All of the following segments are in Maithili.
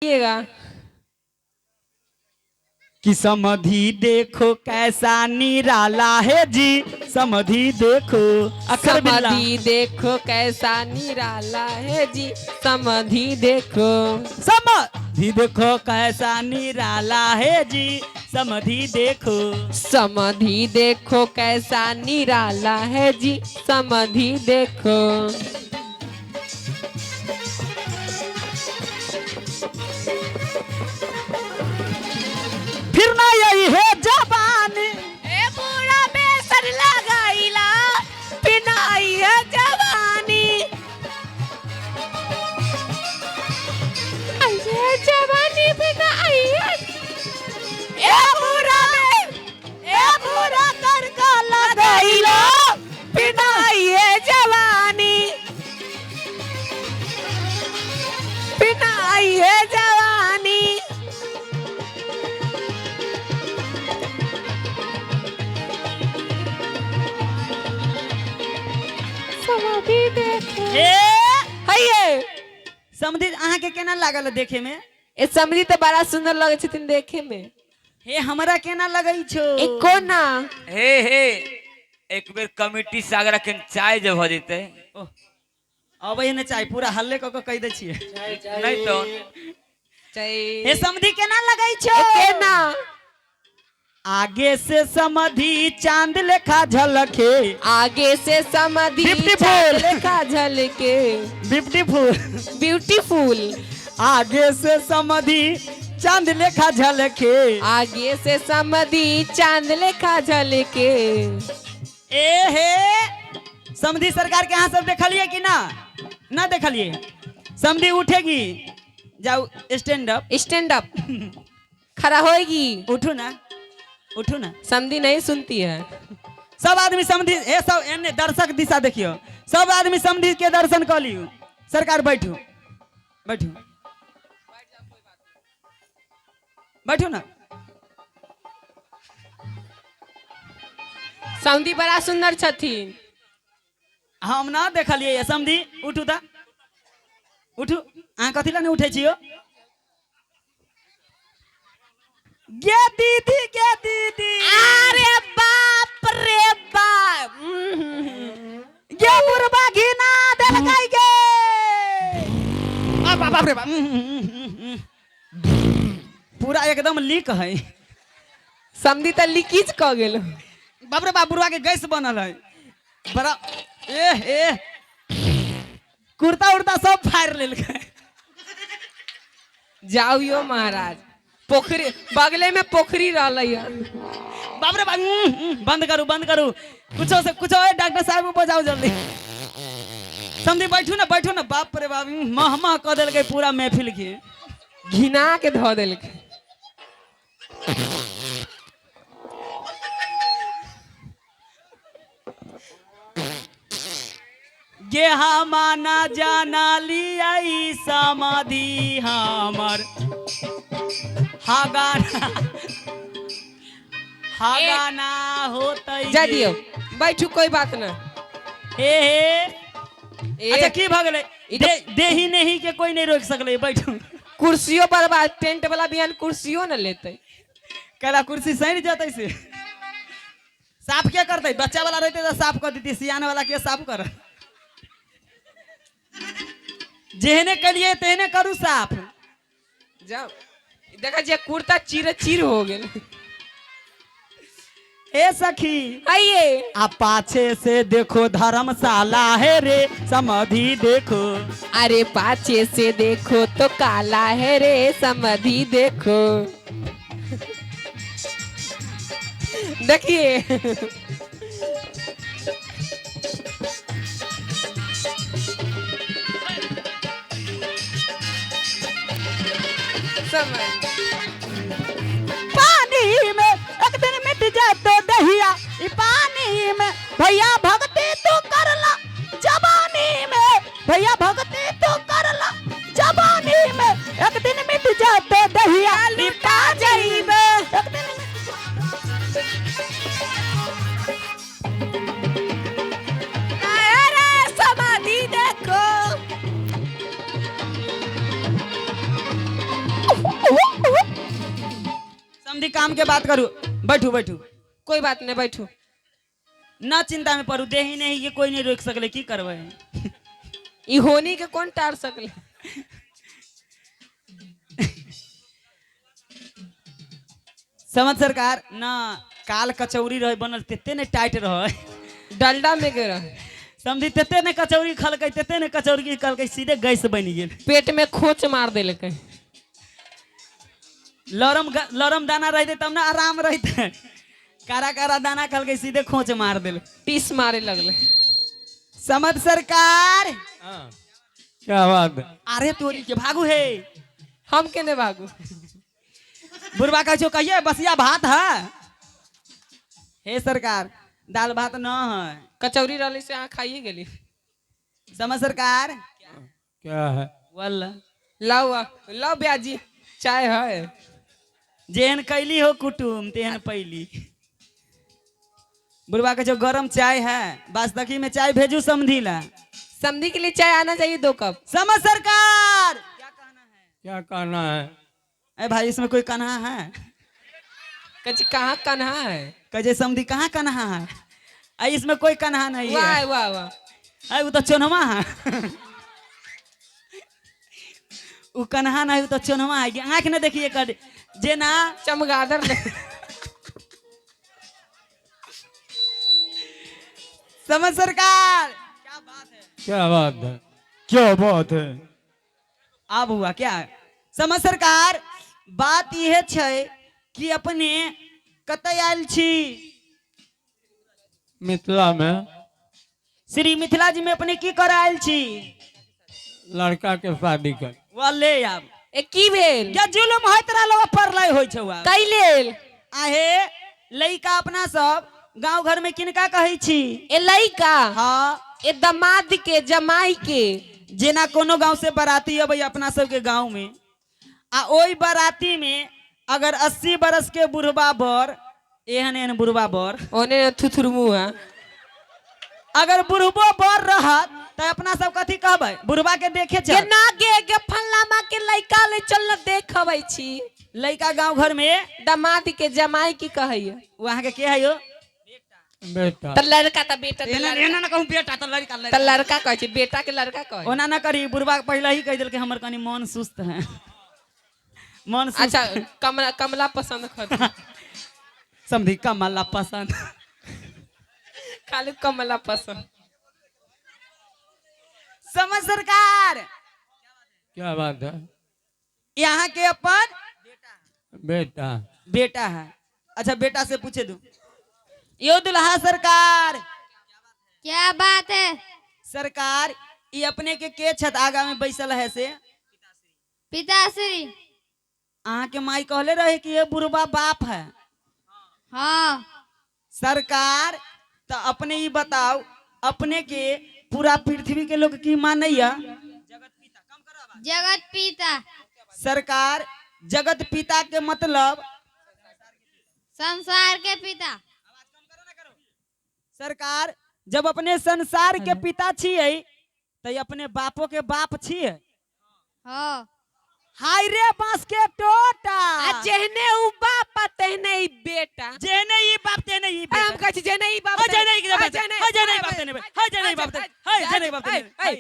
आइएगा। कि समधि देखो कैसा निराला है जी, समधि देखो अखर बिल्ला। समाधि देखो कैसा निराला है जी, समाधि देखो। समधि देखो कैसा निराला है जी, समधि देखो। समाधि देखो कैसा निराला है जी, समाधि देखो। फिर ना यही है जवानी। ए बूढ़ा बेसर लगाइला फिर आई है जवानी। आई है जवानी फिर आई है। ए बूढ़ा ए बूढ़ा तड़का लगाइला फिर आई है जवानी। फिर आई है जवानी। समाधि देखो। ए हइये। समधि अहाँ के केना लागल देखे में? ए समधि तऽ बड़ा सुंदर लगै छथिन देखे में। हे हमरा केना लगै छौ? ए कोना? हे हे एक बेर कमिटी सागरा के चाय जब हो जेतै। ओह, अबै ने चाय पूरा हल्ले कऽ के कहि दै छियै। नहीं तो चाय। हे समधि केना लगै छौ? ए केना? आगे से समधि चांद लेखा झलके। आगे से समाधि Beautiful. चाँद लेखा झलके। ब्यूटीफुल। ब्यूटीफुल। आगे से समधि चांद लेखा झलके। आगे से समाधि चांद लेखा झलके। ए हे समधि सरकार के अहाँ सब देखलिए कि ना? ना देखलिए? समधि उठेगी, जाओ स्टैंड अप। स्टैंड अप खड़ा होएगी। उठू ना, उठू ना। समधि नहीं सुनती है। सब आदमी समधि ए सब एने दर्शक दिशा देखियो, सब आदमी समधि के दर्शन कऽ लियौ। सरकार बैठू बैठू बैठू ना। समधि बड़ा सुंदर छथिन। हम ना देखलिए। समधि उठू तऽ उठू। अहाँ कथी लए नहि उठै छियो? गे दीदी गे दीदी। अरे बाप रे बाप। गे बुढ़बा घिना देलकै गे। बाप बाप रे बाप। पूरा एकदम लीक है। समधि तऽ लीकेज कऽ गेल। बाप रे बाप, बुढ़वा के गैस बनल है बड़ा। ए ए कुर्ता उर्ता सब फाड़ि लेलकै। जाउ यो महाराज, पोखरी बगले में पोखरी रहलै है। बाप रे बाप। बंद करू बंद करू, कुछो से कुछो। ए डॉक्टर साहब को बजाओ जल्दी। समझी बैठू ना बैठू ना। बाप रे बाप, मह मह कऽ देलकै पूरा महफिल के। घिना के धऽ देलकै। गे हमाना जाना लिया समाधि हमर हागाना हागाना होतै। जा दियौ बैठू, कोई बात ना। हे हे ए, अच्छा की भऽ गेलै? ई तऽ- देही नहीं के कोई नहीं रोकि सकलै। बैठू। कुर्सियो बर्बाद, टेंट वाला बिहान कुर्सियो न लेतै। कैला कुर्सी सड़ि जेतै से साफ के करतै? बच्चा वाला रहतै तऽ साफ कऽ देतै, सियान वाला के साफ कर? जेहने कलिए तेहने करू साफ। जाओ देखा छियै कुर्ता चीर चीर हो गेल। ए सखी आइए। आ पाछे से देखो धर्मशाला है रे, समाधि देखो। अरे पाछे से देखो तो काला है रे, समाधि देखो। देखिए समय पानी में एक दिन मिट जाए तो दहिया ई पानी में। भैया भक्ति तू करला जवानी में, भैया भक्ति तू करला जवानी में, एक दिन मिट जाए तो दहिया लुटा जाइबे। एक दिन अरे समाधि देखो। समधी काम के बात करू, बैठू बैठू। कोई बात नहीं, बैठू। न चिंता में पड़ू, देही नहीं ये कोई नहीं रोक सकले, की करबै? ई होनी के कौन टार सकले? समझ सरकार ना, काल कचौरी रहे बनल तेते ने टाइट रहे, डलडा में के रहे। समझी तेते ने कचौरी खलकै, तेते ने कचौरी खलकै, सीधे गैस बनि गेल, पेट में खोच मार देलकै। लरम लरम दाना रहते तब ना आराम रहते, कारा कारा दाना खलकै सीधे खोच मार देल, टीस मारे लगले। समझ सरकार। क्या बात है? अरे तोरी के भागू हे। हम केने भागू? बुढ़वा कहै छौ कहिए बसिया भात है। हे सरकार दाल भात न है, कचौरी रहले से अहाँ खाइए गेली। समझ सरकार। क्या है? वल्ला लाओ लाओ ब्याजी चाय है। जेहन कैली हो कुटुम तेहन पैली। बुढ़वा कहै छौ गरम चाय है, बासदखी में चाय भेजू समधी ला। समधी के लिए चाय आना चाहिए 2 कप। समझ सरकार। क्या कहना है? क्या कहना है? ए भाई इसमें कोई कन्हा है? कची कहाँ कन्हा है? कहे समधी कहाँ कन्हा है? आई इसमें कोई कन्हा नहीं वाह है। वाह वाह। आई वो तो चोन्हवा है। वो कन्हा नहीं, वो तो चोन्हवा है। आँख न देखिए कर जे ना चमगादड़ नहीं। समझ सरकार। क्या बात है? क्या बात है? क्या बात है? अब हुआ क्या? समझ सरकार बात यह छै कि अपने कतय आयल छी? मिथिला में। श्री मिथिला जी में अपने की कर आयल छी? लड़का के शादी कर। वाले आब ए की भेल? क्या जुलुम होइत रहलो परलय होइ छौ आब। कै लेल? आहे लइका अपना सब गांव घर में किनका कहै छी? ए लइका? हाँ। ए दमाद के, जमाई के। जेना कोनो गांव से बराती अबै अपना सबके गांव में, आ ओई बराती में अगर 80 बरस के बुढ़बा बर, एहन एहन बुढ़बा बर, ओने थुथुरमु है, अगर बुढ़बो बर रहत त अपना सब कथी कहबै? बुढ़बा के देखे के चल ना गे गे फल्लामा के लइका ले चल न देखबै छी। लइका गांव घर में दमाद के जमाई की कहैया। वहाँ के है यो? बेटा। त लड़का त बेटा त एना लड़का। एना ना कहूं बेटा त लड़का त लड़का कहै छै, बेटा के लड़का कहै। ओना ना करी, बुढ़बा के पहले ही कह देलकै हमर कनी मन सुस्त है, मन सुस्त। अच्छा कमला, कमला पसंद कर। समझी कमला पसंद, खाली कमला पसंद। समझ सरकार। क्या बात है? यहाँ के अपन बेटा बेटा है। अच्छा बेटा से पूछे दू यो दुल्हा सरकार। क्या बात है? सरकार ये अपने के छत आगा में बैसल है से? पिताश्री। अहाँ के माई कहले रहे कि ये बुढ़बा बाप है। हाँ। सरकार तो अपने ही बताओ अपने के पूरा पृथ्वी के लोग की मानैया? जगत पिता। सरकार जगत पिता के मतलब संसार के पिता। सरकार जब अपने संसार के पिता छियै तो अपने बापो के बाप छियै। हाँ। हाय रे बांस के टोटा। आ जेहने उ बाप आ तेहने ई बेटा। जेहने ई बाप तेहने ई आ, बेटा। हम कहै छी जेहने ई बाप हाय जेहने ई बाप आ, जेहने- हाय जेहने ई बाप तेहने बेटा। हाय जेहने ई बाप तेहने हाय जेहने ई बाप तेहने हाय।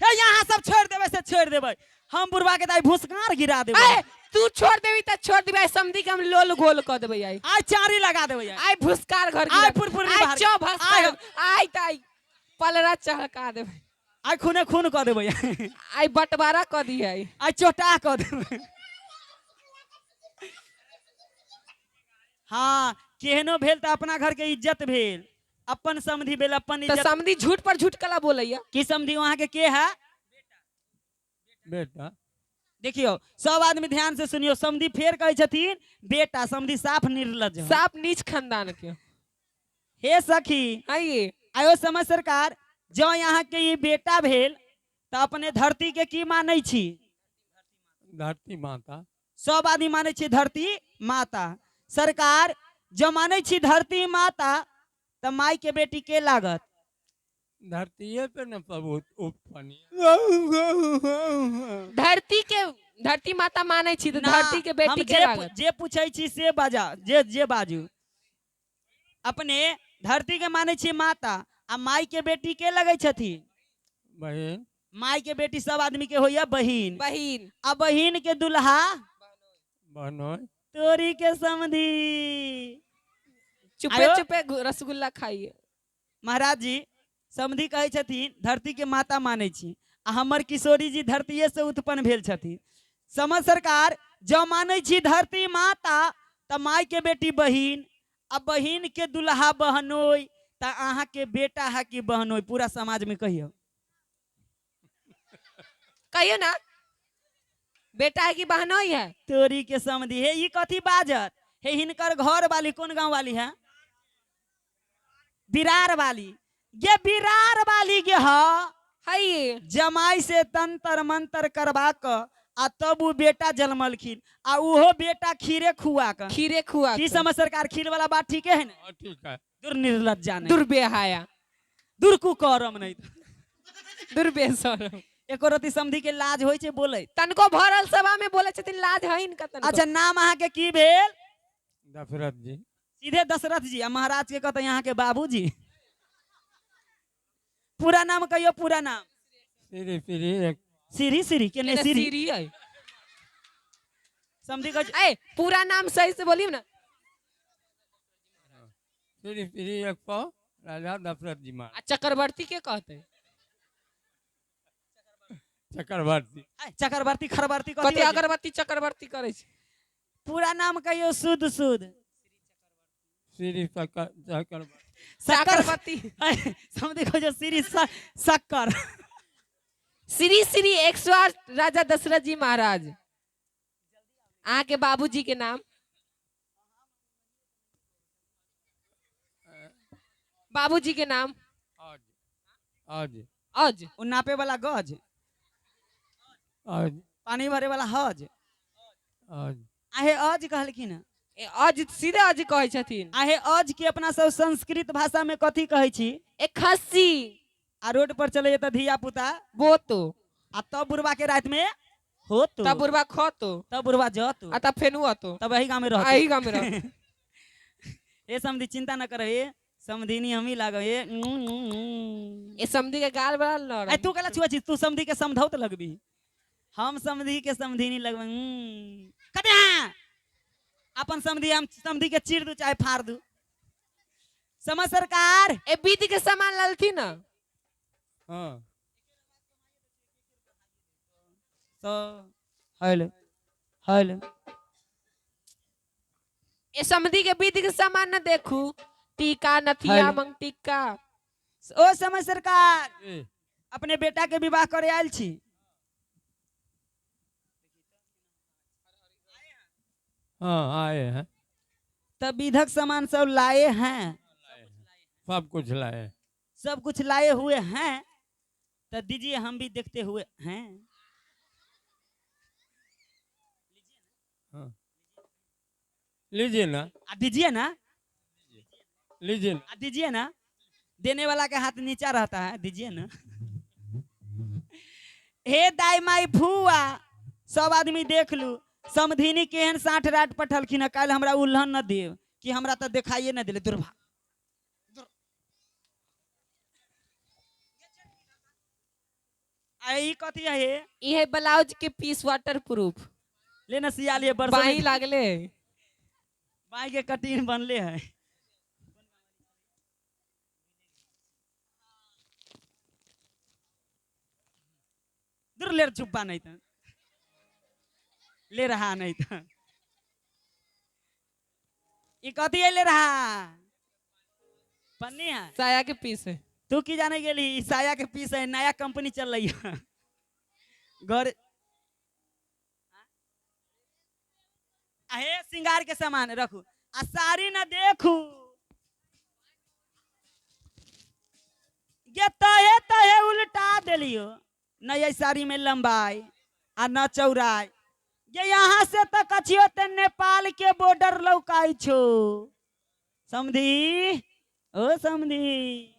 हे यहाँ सब छोड़ देबै से छोड़ देबै, हम बुढ़वा के दाई भूसगार गिरा देबै। ए, तू छोड़ देबी त छोड़ देबी, आई समधी के हम लोल गोल क देबै। आई आई चारी लगा देबै। आई भूसकार घर आई फुरफुरी आई बाहर। चौ भसकार आई- आई त आई पलरा चहका देबै। आई खूने खून क देबै। आई बंटवारा क दी। आई आई चोटा क देबै। हाँ केहनो भेल त अपना घर के इज्जत भेल, अपन समधी भेल, अपन त इज्जत। समधी झूठ पर झूठ कला बोलैया। की समधी वहाँ के है? बेटा। देखियो सब आदमी ध्यान से सुनियो, समधी फेर कहै छथिन बेटा। समधी साफ निर्लज है। साफ नीच खानदान के। हे सखी आइए आयो समझ सरकार, जो यहाँ के ई बेटा भेल त अपने धरती के की मानै छी? धरती माता। सब आदमी मानै छी धरती माता। सरकार जो मानै छी धरती माता त माई के बेटी के लागत? धरतीये पे न सब उत्पन्न। धरती के धरती माता मानै छी तऽ ना, धरती के हम बेटी के जे लागत। जे पूछै छी से बाजा, जे जे बाजू। अपने धरती के मानै छी माता, आ माई के बेटी के लगै छथिन? बहिन। माई के बेटी सब आदमी के होइया बहिन। बहिन। आ बहिन के दुल्हा? बहनोई। तोरी के समधी। चुपे आयो। चुपे रसगुल्ला खाइए। महाराज जी, समधी कहै छथिन धरती के माता मानै छी, आ हमर किशोरी जी धरतीये से उत्पन्न भेल छथिन। समझ सरकार, जँ मानै छी धरती माता तऽ माय के बेटी बहिन, आ बहिन के दुल्हा बहनोई, तऽ अहाँ के बेटा है कि बहनोई? पूरा समाज में कहियौ। कहियौ ना, बेटा है कि बहनोई है? तोरी के समधी। हे ई कथी बाजत हे? हिनकर घर वाली कोन गांव वाली है? बिरार वाली। गे बिरार वाली गे ह है जमाई से तंत्र मंत्र करवा क आ तब उ बेटा जन्मलखिन, आ उहो बेटा खीरे खुआ क। खीरे खुआ की क। समझ सरकार, खीर वाला बात ठीके है ना? हाँ, ठीक है। दूर निर्लज्जा नहीं, दुर्बेहाया, दूर कुकरम नहीं, दुर्बेशरम। एको रति समधी के लाज होइ छै बोलै? तनको भरल सभा में बोले छथिन, लाज है इनका तनको। अच्छा, नाम अहाँ के की भेल? दशरथ जी। सीधे दशरथ जी। आ महाराज के कहते यहाँ के बाबूजी। पूरा नाम कहियो, पूरा नाम। श्री श्री एक सीढ़ी सीढ़ी के नहीं, केने सीढ़ी। सीढ़ी है। समधी कहै ए पूरा नाम सही से बोलियो ना। श्री श्री एक पाव राजा दशरथ जी महाराज। आ चक्रवर्ती के कहते? चक्रवर्ती। छै, चक्रवर्ती खरवर्ती कथी कथी होइ छै? अगरबत्ती चक्रवर्ती करै छै। पूरा नाम कहियो शुद्ध शुद्ध। श्री चक्रवर्ती। चक्रवर्ती। समधी कहै छै श्री शक्कर। श्री श्री 108 राजा दशरथ जी महाराज। अहाँ के बाबूजी के नाम? बाबूजी के नाम? आज आज अज। उ नापे वाला गज। आज। पानी भरे वाला हज। आज। आहे अज कहलखिन। ए, अज सीधे अज कहै छथिन। आहे अज के अपना सब संस्कृत भाषा में कथी कहै छी? ए खस्सी। आ रोड पर चले तऽ धिया पुता बोतो। आ तब बुढ़वा के रात में होतो, तब बुढ़वा खतो, तब बुढ़वा जतो, आ तब फेनु अतो, तब एही गाँव में रहतो। एही गाँव में रहतो। ए समधी चिंता न कर, ए समधिनी हमी लागो। ए ए समधी के गाल बड़ा लड़। ए तू कहला छुआ छी, तू समधी के समधौत लगबी, हम समधी के समधिनी लगबी। कते हाँ? अपन समधी हम समधी के चीर दू चाहे फाड़ दू। समझ सरकार। ए बीत के सामान ललथी ना। हाँ। तो हेलो हेलो। ए समधी के बीत के सामान न देखू, टीका नथिया हेलो। मंगटिका। ओ समझ सरकार, जी। अपने बेटा के विवाह करे आयल छी। हाँ आए हैं। तब विधक सामान सब लाए हैं? सब कुछ लाए। सब कुछ लाए हुए हैं तो दीजिए, हम भी देखते हुए हैं। हाँ। लीजिए ना। आ दीजिए ना। लीजिए ना। आ दीजिए ना। देने वाला के हाथ नीचा रहता है, दीजिए ना। हे दाई माई फुआ सब आदमी देख लू, समधिनी केहन साठ राट पठलखिन, काल्हि हमरा उल्हन न देव कि हमरा तऽ देखाइए न दिले। दुर्भा आ ई कथी है? ई है ब्लाउज के पीस वाटर प्रूफ। ले न सिया लिए बरसों बाही लागले। बाई के कटीन बनले है। दूर ले चुप्पा नहीं था, ले रहा नहीं था। ई कथी है ले रहा? पन्नी है। साया के पीस है। तू की जाने गेली ई साया के पीस है, नया कंपनी चल रही है घर। आहे श्रृंगार के सामान रखू आ साड़ी न देखू। ये तहे तहे उल्टा देलियो, न ये साड़ी में लंबाई आ न चौड़ाई। ये यहाँ से तो कछियो ते नेपाल के बॉर्डर लौकाई छो। समझी ओ समझी?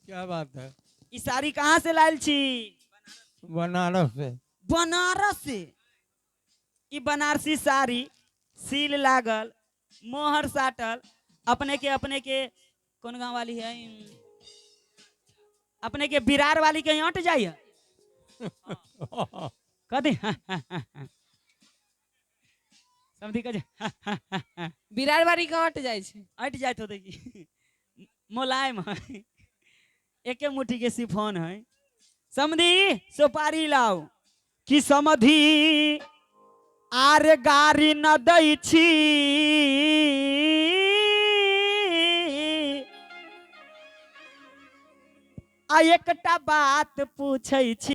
क्या बात है। ई साड़ी कहाँ से लायल छी? बनारस से। बनारस से? ई बनारसी साड़ी सील लागल मोहर साटल अपने के अपने के कोन गांव वाली है अपने के बिरार वाली के अंट जाइए कथी समझी कह बिरार बारी के हट जाइ छै। अटि जाइत होतै की मोलायम है, एके मुट्ठी के सिफोन है। समधी सुपारी लाओ कि समधी आर गारी न दै छी आ एकटा बात पूछै छी।